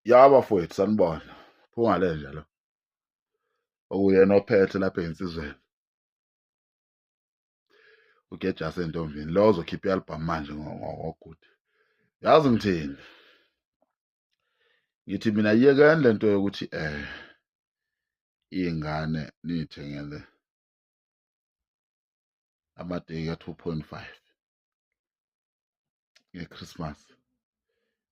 Ya bafowethu sanibona. Phunga lenja lo. Okuyena ophethe lapha ey'nsizweni. Ugejase entombini lo ozokhipha i-album manje ngoGudi. Yazi ngithini? Ngithi mina yekeni lento yokuthi iy'ngane niy'thengele amateki ka-2.5 nge-Christmas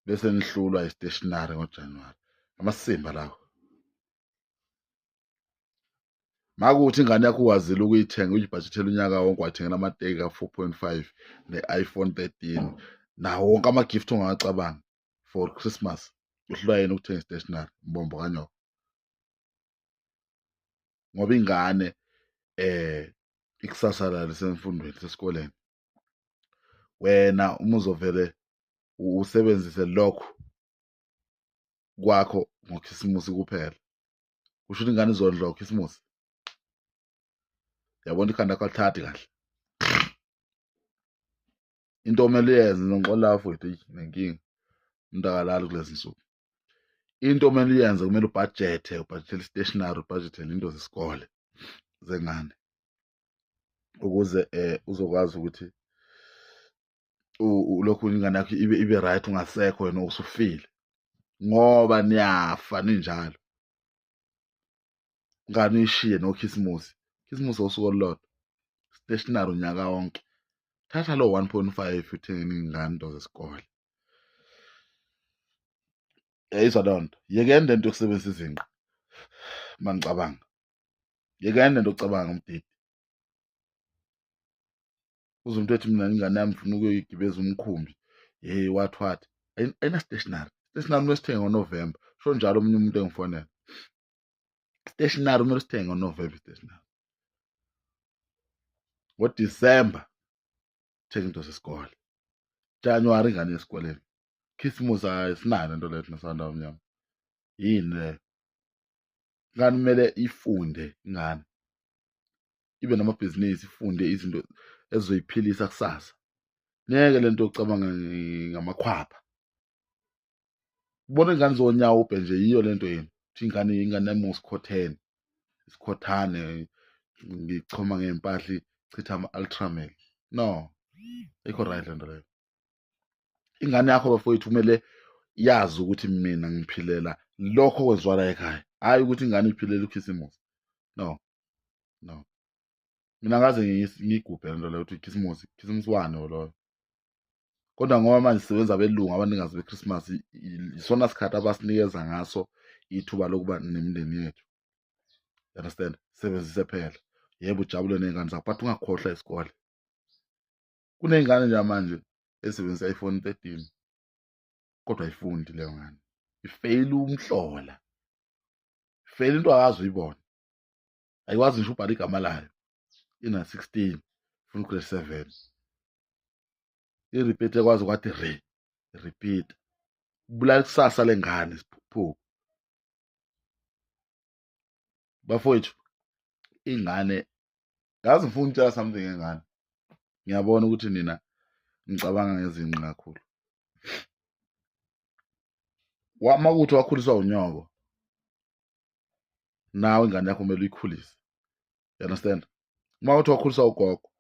bese nihlulwa i-stationery ngoJanuwari. Amasimba lawo. Makuthi ingane yakho ukwazile ukuyithenga uyibhajethela unyaka wonke wayithengela amateki ka-4.5 ne-iPhone 13 nawo wonke ama-gift ongawacabanga for Christmas, uhlulwa yini ukuthenga i-stationery mbombo kanyoko? Ngoba ingane ikusasa layo lisemfundweni, sesikoleni. Wena uma uzovele usebenzise lokhu kwakho ngokhisimusi kuphela, kusho ukuthi ingane izondla ngokhisimusi. Yabona ikhanda lakho alithathi kahle. Into okumele uyenze, nongixolela bafowethu, eyi nenkinga, umuntu akalali kulezi nsuku. Into okumele uyenze, kumele ubhajethe, ubhajethele i-stationery, ubhajethele into zesikole zengane ukuze uzokwazi ukuthi lokhu ingane yakho ibe right ungasekho wena usufile, ngoba niyafa ninjalo. Ngane uyishiye nokhisimusi, khisimusi usuku olulodwa, stationery unyaka wonke. Thatha lo 1.5 uthenge ingane into zesikole. Yayizwa leyo nto? Yekeni lento yokusebenzisa izinqa uma ngicabanga. Yekeni lento yokucabanga ngomdidi. Uze umuntu ethi mina ingane yami ngifuna ukuyoyigibeza umkhumbi, hey wathi wathi ayina stationery. Stationery kumele sithenge ngoNovember. Sho njalo omunye umuntu engifonela. Stationery kumele sithenge ngoNovember stationery. NgoDisemba thenga into zesikole. January ingane esikoleni. Khisimusi ayisinayo lento leyo thina sabantu abamnyama. Yini leyo? Ingane kumele ifunde, ingane ibe namabhizinisi, ifunde izinto ezizoyiphilisa kusasa. Ngeke lento yokucabanga ngamakhwapha. Ubona ingane zonyawupe nje, yiyo lento yini. Uthi ingane yami usikhothene, isikhothane, ngichoma ngey'mpahla, ichitha ama-Ultramel. No, ayikho right lento leyo. Ingane yakho bafowethu kumele yazi ukuthi mina ngiphilela lokho okwenziwa la ekhaya, hhayi ukuthi ingane iphilela ukhisimusi. No, no. Mina ngaze ngiyigubhe lento leyo ukuthi ikhisimusi, ikhisimusi wani loyo. Kodwa ngoba manje sisebenza abelungu abanikazi beChristmas, isona sikhathi abasinikeza ngaso ithuba lokuba nemindeni yethu. You understand? Sebenzise phela. Yebo ujabule ney'ngane zakho, but ungakhohlwa isikole. Kuney'ngane nje manje esebenzisa iPhone 13 kodwa ayifundi leyo ngane. Ifeyila umhlola. Ifeyila into akazi uyibona. Ayikwazi ngisho ubhala igama layo. Ina 16, ifuna ugrade 7. I-repeat ekwazi kwathi re, repeat. Ubulala ikusasa lengane isiphukuphuku. Bafowethu, ingane yazi ngifuna ukutshela something ngengane. Ngiyabona ukuthi nina ngicabanga ngezinqa kakhulu. Uma kuwukuthi wakhuliswa unyoko, nawe ingane yakho kumele uyikhulise. You understand? Uma kuthi wakhuliswa ugogo,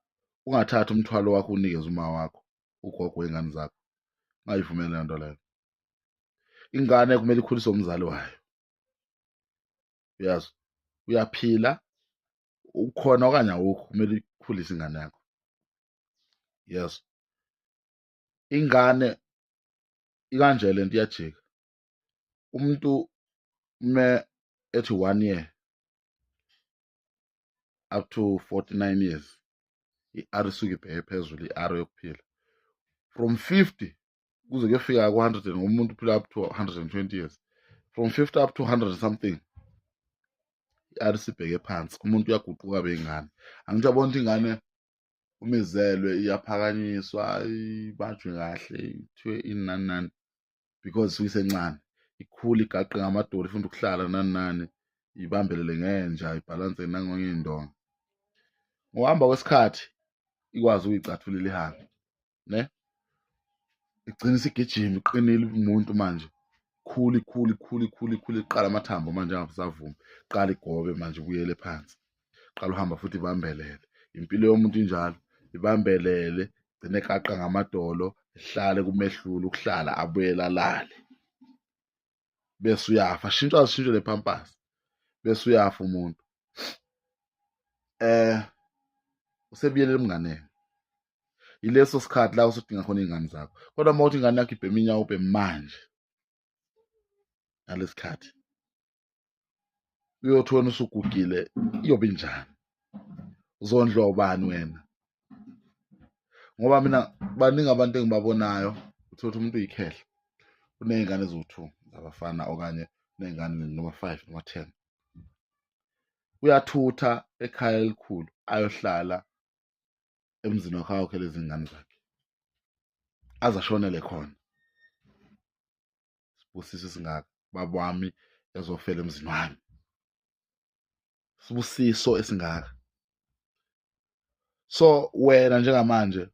ungathathi umthwalo wakho unikeze uma wakho, ugogo wey'ngane zakho. Ungayivumeli leyo nto leyo. Ingane kumele ikhuliswe umzali wayo. Uyazi, uyaphila, ukhona okanye awukho, kumele ikhulise ingane yakho. Yes. Ingane ikanje lento iyajika. Umuntu me ethi 1 year up to 49 years, i-R isuke ibheke phezulu, i-R yokuphila. From 50 kuze kuyofika ku-100, umuntu uphila up to 120 years. From 50 up to 100 something, i-R isibheke phansi, umuntu uyaguquka bengane. Angithi uyabona ukuthi ingane uma izelwe iyaphakanyiswa, ibanjwe kahle, ithiwe ini nani nani, because isuke isencane, ikhula igaqe ngamadolo, ifunda ukuhlala nani nani, ibambelele ngenja, ibhalanse nangey'ndonga. Ngokuhamba kwesikhathi ikwazi ukuyicathulela ihambe, ne? Igcina isigijima iqinile umuntu manje. Khulu khulu khulu khulu khulu, iqala amathambo manje angasavumi, qala igobe manje ubuyele phansi, qala uhamba futhi ibambelele. Impilo yomuntu injalo, ibambelele gcine ekaqa ngamadolo, ihlale kumehlula ukuhlala abuyele alale bese uyafa, ashintshe azishintshe le pampers bese uyafa umuntu. Usebuyele emnganeni. Yileso sikhathi la usudinga khona iy'ngane zakho, kodwa uma uthi ingane yakho ibhema inyawo ubhe manje ngalesikhathi, uyothi wena usugugile iyobe injani? Uzondliwa ubani wena? Ngoba mina baningi abantu engibabonayo, uthole ukuthi umuntu uyikhehla uney'ngane eziwu-2 zabafana okanye uney'ngane noma 5 noma 10, uyathutha ekhaya elikhulu ayohlala emzini wakhe ayokhela izingane zakhe aze ashonele khona. Sibusiso esingaka baba wami ezofela emzini wami, sibusiso esingaka. So wena njengamanje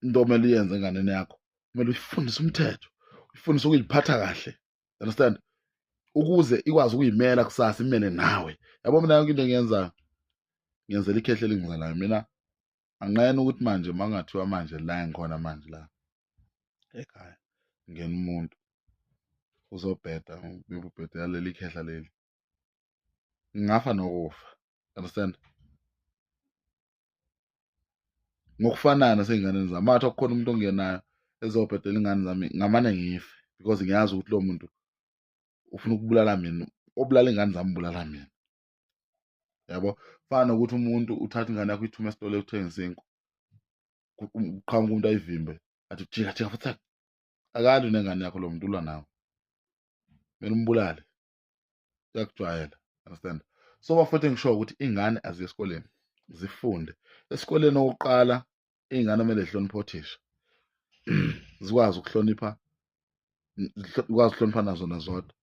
into omele uyenze enganeni yakho, kumele uyifundise umthetho, uyifundise ukuyiphatha kahle, understand, ukuze ikwazi ukuyimela kusasa, imele nawe. Yabo mina yonke into engiyenzayo ngiyenzela ikhehla elingizalayo. Mina anqena ukuthi manje mangathiwa manje la ngikhona manje la ekhaya ngena umuntu uzobheda, ubhedela leli khehla leli, ngingafa nokufa, understand. Ngokufanayo nasey'nganeni zami, mathi akukhona umuntu ongenayo ezobhedela ingane zami, ngamane ngife because ngiyazi ukuthi lo muntu ufuna ukubulala mina, obulala ingane zami ubulala mina, yabo. Fana nokuthi umuntu uthatha ingane yakho uyithume esitolo eyothenga isinkwa, kuqhamuka umuntu ayivimbe athi jika jika futhi akalwi nengane yakho, lo muntu ulwa nawe, kumele umbulale, uyakujwayela, understand. So bafowethu ngisho ukuthi ingane aziye esikoleni zifunde. Esikoleni okokuqala iy'ngane kumele zihloniphe othisha, zikwazi ukuhlonipha, zikwazi ukuhlonipha nazona zodwa,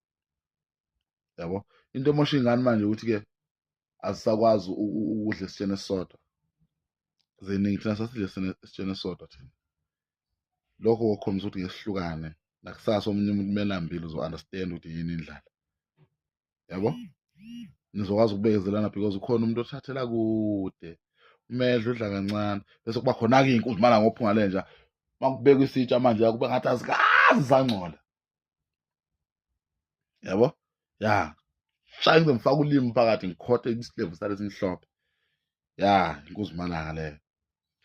yabo. Into emosha iy'ngane manje ukuthi-ke azisakwazi ukudla esitsheni esisodwa, ziningi. Thina sasidla esitsheni esisodwa thina, lokho kokukhombisa ukuthi ngesihlukane nakusasa omunye umuntu kumele ambile uzo-understand ukuthi yini indlala, yabo. Nizokwazi ukubekezelana because ukhona umuntu othathela kude, umedla udla kancane, bese kuba khona-ke iy'nkunzi mala ngophunga lenja, makubekwa isitsha manje kube ngathi azikaze zangcola, yabo. Ya shaya ngize ngifake ulimi phakathi ngikhothe isilevu sale simhlophe, ya inkunzimalanga leyo.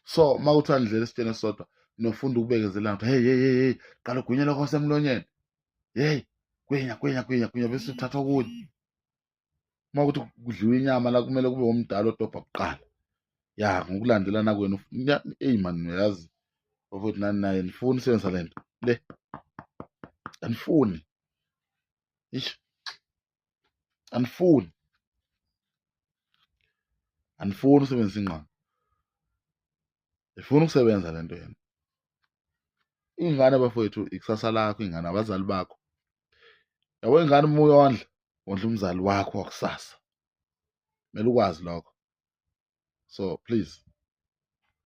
So uma kuthiwa nidlela esitsheni esisodwa nofunda ukubekezelana ukuthi hey hey hey hey, qala ugwinye lokho osemlonyeni, hey gwinya gwinya gwinya gwinya, bese uthatha okunye. Uma kuthi kudliwa inyama la kumele kube umdala odobha kuqala, ya ngokulandelana kwenu. Eyi mani uyazi bafowethu, nani naye nifuni usebenzisa le nto le, anifuni, ish, anifuni, anifuni usebenzisa ingqondo, ifuna ukusebenza lento yena. Ingane bafowethu ikusasa lakho, ingane abazali bakho, yabo. Ingane uma uyondla, wondla umzali wakho wakusasa, kumele ukwazi lokho. So please